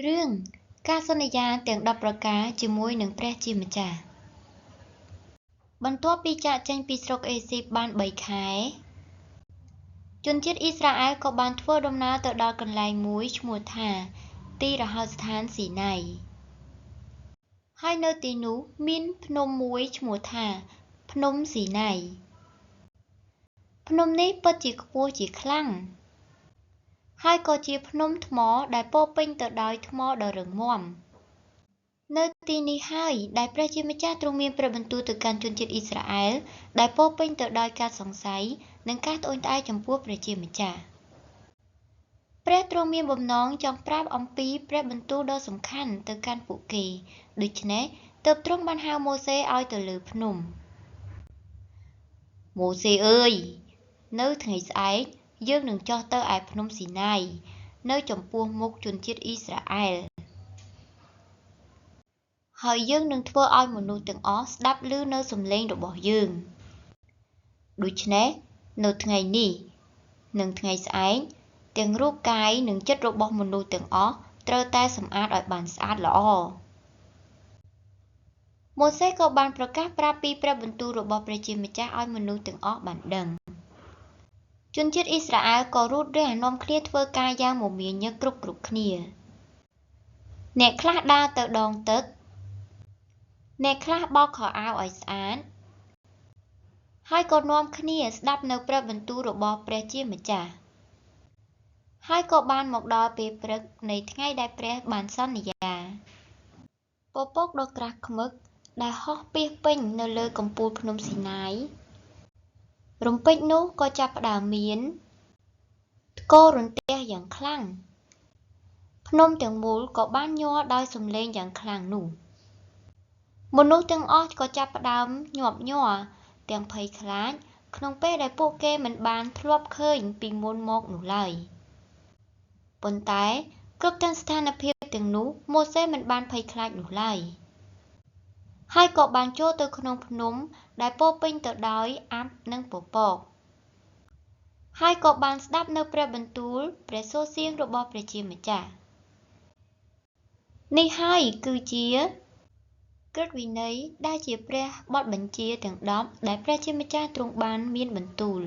រឿងការសន្យាទាំង10ប្រការជាមួយនឹងព្រះជាម្ចាស់បន្ទាប់ពីចាកចេញពីស្រុកអេស៊ីបបានបីខែ ជនជាតិអ៊ីស្រាអែលក៏បានធ្វើដំណើរទៅដល់កន្លែងមួយឈ្មោះថា ទីរហោស្ថានស៊ីណៃ ហើយនៅទីនោះមានភ្នំមួយឈ្មោះថា ភ្នំស៊ីណៃ ភ្នំនេះពិតជាខ្ពស់ជាខ្លាំង ហើយក៏ជាភ្នំថ្មដែលពោរពេញទៅដោយថ្មដ៏រឹងមាំ នៅទីនេះហើយដែលព្រះជាម្ចាស់ទ្រង់មានព្រះបន្ទូលទៅកាន់ជនជាតិអ៊ីស្រាអែលដែលពោរពេញទៅដោយការសង្ស័យនិងការត្អូញត្អែរចំពោះព្រះជាម្ចាស់ ព្រះទ្រង់មានបំណងចង់ប្រាប់អំពីព្រះបន្ទូលដ៏សំខាន់ទៅកាន់ពួកគេ ដូច្នេះទើបទ្រង់បានហៅម៉ូសេឲ្យទៅលើភ្នំ ម៉ូសេអើយ នៅថ្ងៃស្អែកយើងនឹងចុះទៅឯភ្នំស៊ីណៃ នៅចំពោះមុខជនជាតិអ៊ីស្រាអែល ហើយយើងនឹងធ្វើឲ្យមនុស្សទាំងអស់ស្ដាប់ឮនូវសំឡេងរបស់យើង ដូច្នេះនៅថ្ងៃនេះ និងថ្ងៃស្អែក ទាំងរូបកាយនិងចិត្តរបស់មនុស្សទាំងអស់ត្រូវតែសម្អាតឲ្យបានស្អាតល្អ ម៉ូសេក៏បានប្រកាសប្រាប់ពីព្រះបន្ទូលរបស់ព្រះជាម្ចាស់ឲ្យមនុស្សទាំងអស់បានដឹង ជនជាតិអ៊ីស្រាអែលក៏រូតរះនាំគ្នាធ្វើការយ៉ាងមមាញឹកគ្រប់ៗគ្នា អ្នកខ្លះដើរទៅដងទឹក អ្នកខ្លះបោកខោអាវឲ្យស្អាត ហើយក៏នាំគ្នាស្ដាប់នូវព្រះបន្ទូលរបស់ព្រះជាម្ចាស់ ហើយក៏បានមកដល់ពេលព្រឹកនៃថ្ងៃដែលព្រះបានសន្យា ពពកដ៏ក្រាស់ឃ្មឹកដែលហោះពាសពេញនៅលើកំពូលភ្នំស៊ីណាយ រំពេចនោះក៏ចាប់ផ្ដើមមាន ផ្គររន្ទះយ៉ាងខ្លាំង ភ្នំទាំងមូលក៏បានញ័រដោយសំឡេងយ៉ាងខ្លាំងនោះ មនុស្សទាំងអស់ក៏ចាប់ផ្ដើមញាប់ញ័រទាំងភ័យខ្លាចក្នុងពេលដែលពួកគេមិនបានធ្លាប់ឃើញពីមុនមកនោះឡើយ ប៉ុន្តែគ្រប់ទាំងស្ថានភាពទាំងនោះម៉ូសេមិនបានភ័យខ្លាចនោះឡើយ ហើយក៏បានចូលទៅក្នុងភ្នំដែលពោរពេញទៅដោយអ័ព្ទនិងពពក ហើយក៏បានស្ដាប់នូវព្រះបន្ទូលព្រះសូរសៀងរបស់ព្រះជាម្ចាស់ នេះហើយគឺជាក្រឹតវិន័យដែលជាព្រះបទបញ្ជាទាំង10ដែលព្រះជាម្ចាស់ទ្រង់បានមានបន្ទូល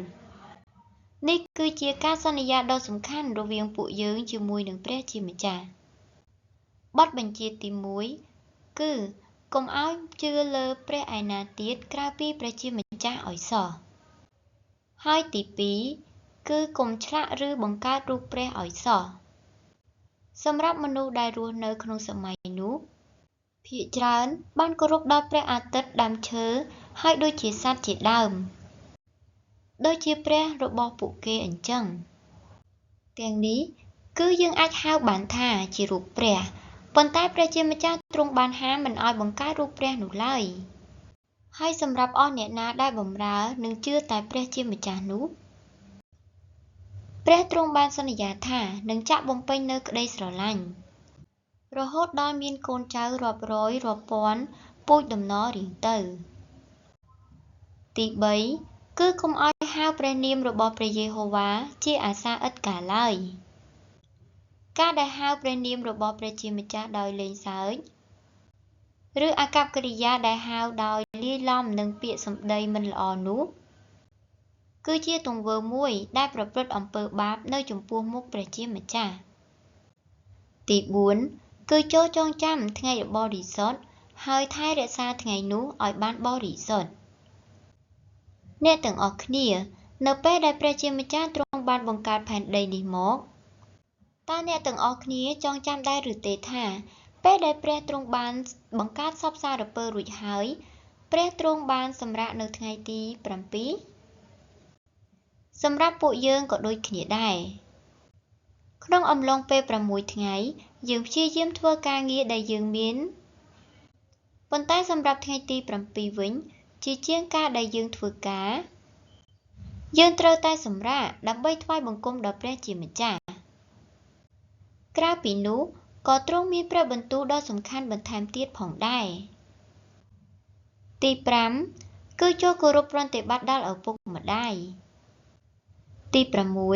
នេះគឺជាការសន្យាដ៏សំខាន់រវាងពួកយើងជាមួយនឹងព្រះជាម្ចាស់ បទបញ្ជាទី1គឺកុំឲ្យជឿលើព្រះឯណាទៀតក្រៅពីព្រះជាម្ចាស់ឲ្យសោះ ហើយទី2គឺកុំឆ្លាក់ឬបង្កើតរូបព្រះឲ្យសោះ សម្រាប់មនុស្សដែលរស់នៅក្នុងសម័យនោះ ភាគច្រើនបានគោរពដល់ព្រះអាទិត្យដើមឈើហើយដូចជាសត្វជាដើម ដូចជាព្រះរបស់ពួកគេអញ្ចឹង ទាំងនេះគឺយើងអាចហៅបានថាជារូបព្រះ ប៉ុន្តែព្រះជាម្ចាស់ទ្រង់បានហាមមិនឲ្យបង្កើតរូបព្រះនោះឡើយ ហើយសម្រាប់អស់អ្នកណាដែលបម្រើនិងជឿតែព្រះជាម្ចាស់នោះ ព្រះទ្រង់បានសន្យាថានឹងចាក់បំពេញនូវក្តីស្រឡាញ់ រហូតដល់មានកូនចៅរាប់រយរាប់ពាន់ពូជតំណរៀងទៅ ទី3គឺកុំឲ្យហៅព្រះនាមរបស់ព្រះយេហូវ៉ាជាអាសាឥតកាលឡើយ ការដែលហៅព្រះនាមរបស់ព្រះជាម្ចាស់ដោយលេងសើច ឬអាកប្បកិរិយាដែលហៅដោយលាយឡំនឹងពាក្យសម្ដីមិនល្អនោះ គឺជាទង្វើមួយដែលប្រព្រឹត្តអំពើបាបនៅចំពោះមុខព្រះជាម្ចាស់ ទី4គឺចូលចងចាំថ្ងៃបរិសុទ្ធហើយថែរក្សាថ្ងៃនោះឲ្យបានបរិសុទ្ធ អ្នកទាំងអស់គ្នានៅពេលដែលព្រះជាម្ចាស់ទ្រង់បានបង្កើតផែនដីនេះមក តើអ្នកទាំងអស់គ្នាចងចាំដែរឬទេថាពេលដែលព្រះទ្រង់បានបង្កើតសព្វសារពើរួចហើយ ព្រះទ្រង់បានសម្រាកនៅថ្ងៃទី7 សម្រាប់ពួកយើងក៏ដូចគ្នាដែរ ក្នុងអំឡុងពេល6ថ្ងៃ យើងព្យាយាមធ្វើការងារដែលយើងមាន ប៉ុន្តែសម្រាប់ថ្ងៃទី7វិញ ជាជាងការដែលយើងធ្វើការ យើងត្រូវតែសម្រាកដើម្បីថ្វាយបង្គំដល់ព្រះជាម្ចាស់ ក្រៅពីនោះក៏ទ្រង់មានព្រះបន្ទូលដ៏សំខាន់បន្ថែមទៀតផងដែរ ទី5គឺចូលគោរពប្រតិបត្តិដល់ឪពុកម្ដាយ ទី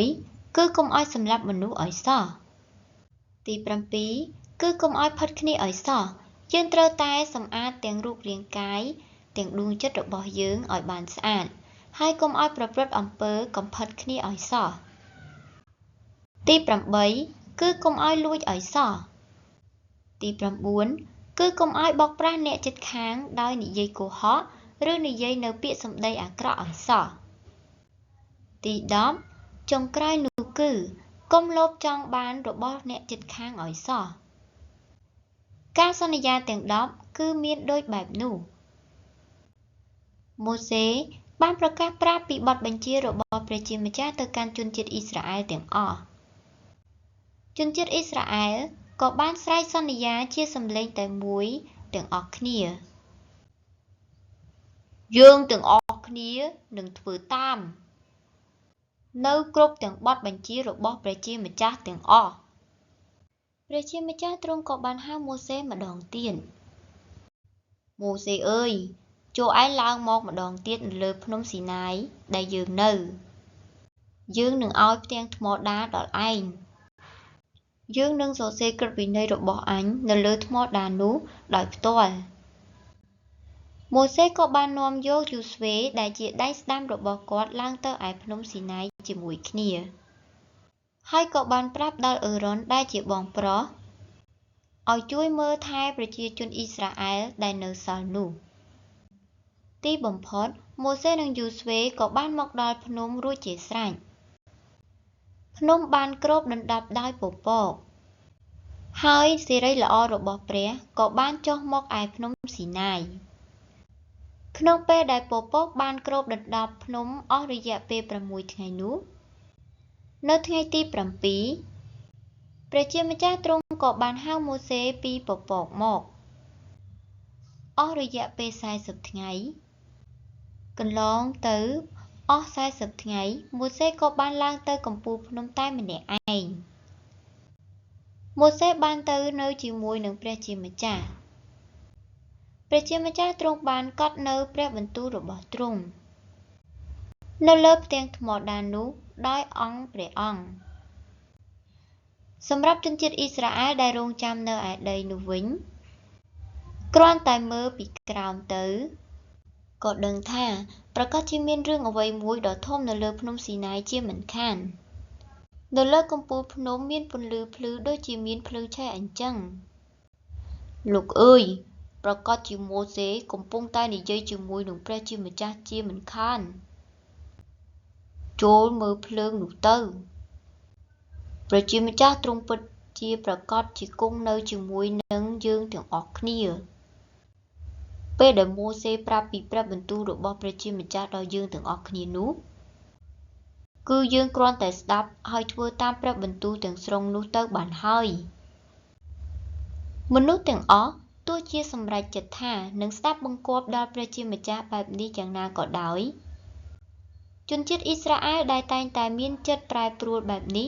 6គឺកុំឲ្យសម្លាប់មនុស្សឲ្យសោះ ទី7 គឺកុំឲ្យផិតគ្នាឲ្យសោះយើងត្រូវតែសម្អាតទាំងរូបរាងកាយទាំងដួងចិត្តរបស់យើងឲ្យបានស្អាតហើយកុំឲ្យប្រព្រឹត្តអំពើកំផិតគ្នាឲ្យសោះទី8គឺកុំឲ្យលួចឲ្យសោះទី9គឺកុំឲ្យបោកប្រាស់អ្នកជិតខាងដោយនិយាយកុហកឬនិយាយនៅពាក្យសម្ដីអាក្រក់ឲ្យសោះទី10ចុងក្រោយនោះគឺកុំលោភចង់បានរបស់អ្នកជិតខាងឲ្យសោះការសន្យាទាំង10គឺមានដូចបែបនោះម៉ូសេបានប្រកាសប្រាប់ពីបទបញ្ជារបស់ព្រះជាម្ចាស់ទៅកាន់ជនជាតិអ៊ីស្រាអែលទាំងអស់ជនជាតិអ៊ីស្រាអែលក៏បានស្រែកសន្យាជាសម្លេងតែមួយទាំងអស់គ្នាយើងទាំងអស់គ្នានឹងធ្វើតាមនៅគ្រប់ទាំងបទបញ្ជារបស់ព្រះជាម្ចាស់ទាំងអស់ព្រះជាម្ចាស់ទ្រង់ក៏បានហៅម៉ូសេម្ដងទៀតម៉ូសេអើយចូលឯងឡើងមកម្ដងទៀតនៅលើភ្នំស៊ីណាយដែលយើងនៅយើងនឹងឲ្យផ្ទាំងថ្មដាដល់ឯងយើងនឹងសរសេរក្រឹតវិន័យរបស់អញនៅលើថ្មដានោះដោយផ្ទាល់ម៉ូសេក៏បាននាំយកយូស្វេដែលជាដៃស្ដាំរបស់គាត់ឡើងទៅឯភ្នំស៊ីណាយជាមួយគ្នាហើយក៏បានប្រាប់ដល់អឺរ៉ុនដែលជាបងប្រុសឲ្យជួយមើលថែប្រជាជនអ៊ីស្រាអែលដែលនៅសល់នោះទីបំផុតម៉ូសេនិងយូស្វេក៏បានមកដល់ភ្នំរួចជាស្រេចភ្នំបានគ្របដណ្ដប់ដោយពពកហើយសិរីល្អរបស់ព្រះក៏បានចុះមកឯភ្នំស៊ីណាយក្នុងពេលដែលពពកបានគ្របដណ្ដប់ភ្នំអស់រយៈពេល6ថ្ងៃនោះនៅថ្ងៃទី7ព្រះជាម្ចាស់ទ្រង់ក៏បានហៅម៉ូសេពីពពកមកអស់រយៈពេល40ថ្ងៃកន្លងទៅអស់40ថ្ងៃម៉ូសេក៏បានឡើងទៅកំពូលភ្នំតែម្នាក់ឯងម៉ូសេបានទៅនៅជាមួយនឹងព្រះជាម្ចាស់ព្រះជាម្ចាស់ទ្រង់បានកត់នៅព្រះបន្ទូលរបស់ទ្រង់នៅលើផ្ទាំងថ្មដានោះដោយអង្គព្រះអង្គសម្រាប់ជនជាតិអ៊ីស្រាអែលដែលរងចាំនៅឯដីនោះវិញគ្រាន់តែមើលពីក្រោមទៅក៏ដឹងថាប្រាកដជាមានរឿងអ្វីមួយដ៏ធំនៅលើភ្នំស៊ីណាយជាមិនខាននៅលើកំពូលភ្នំមានពន្លឺភ្លឺដូចជាមានភ្លើងឆេះអញ្ចឹងលោកអើយប្រាកដជាម៉ូសេកំពុងតែនិយាយជាមួយនឹងព្រះជាម្ចាស់ជាមិនខានចូលមើលភ្លើងនោះទៅព្រះជាម្ចាស់ទ្រង់ពិតជាប្រាកដជាគង់នៅជាមួយនឹងយើងទាំងអស់គ្នាពេលដែលម៉ូសេប្រាប់ពីព្រះបន្ទូលរបស់ព្រះជាម្ចាស់ដល់យើងទាំងអស់គ្នានោះគឺយើងគ្រាន់តែស្ដាប់ហើយធ្វើតាមព្រះបន្ទូលទាំងស្រុងនោះទៅបានហើយមនុស្សទាំងអស់ទោះជាសម្រេចចិត្តថានឹងស្ដាប់បង្គាប់ដល់ព្រះជាម្ចាស់បែបនេះយ៉ាងណាក៏ដោយជនជាតិអ៊ីស្រាអែលដែលតែងតែមានចិត្តប្រែប្រួលបែបនេះ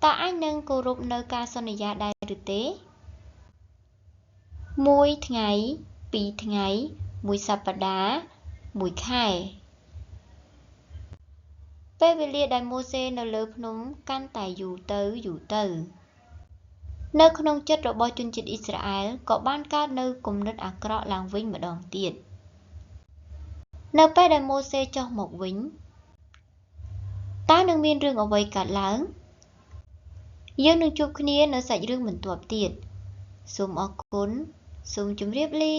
តើអាចនឹងគោរពនៅការសន្យាដែរឬទេមួយថ្ងៃពីរថ្ងៃមួយសប្តាហ៍មួយខែពេលវេលាដែលម៉ូសេនៅលើភ្នំកាន់តែយូរទៅយូរទៅនៅក្នុងចិត្តរបស់ជនជាតិអ៊ីស្រាអែលក៏បានកើតនូវគំនិតអាក្រក់ឡើងវិញម្ដងទៀតនៅពេលដែលម៉ូសេចុះមកវិញតើនឹងមានរឿងអ្វីកើតឡើងយើងនឹងជួបគ្នានៅសាច់រឿងបន្ទាប់ទៀតសូមអរគុណសូមជម្រាបលា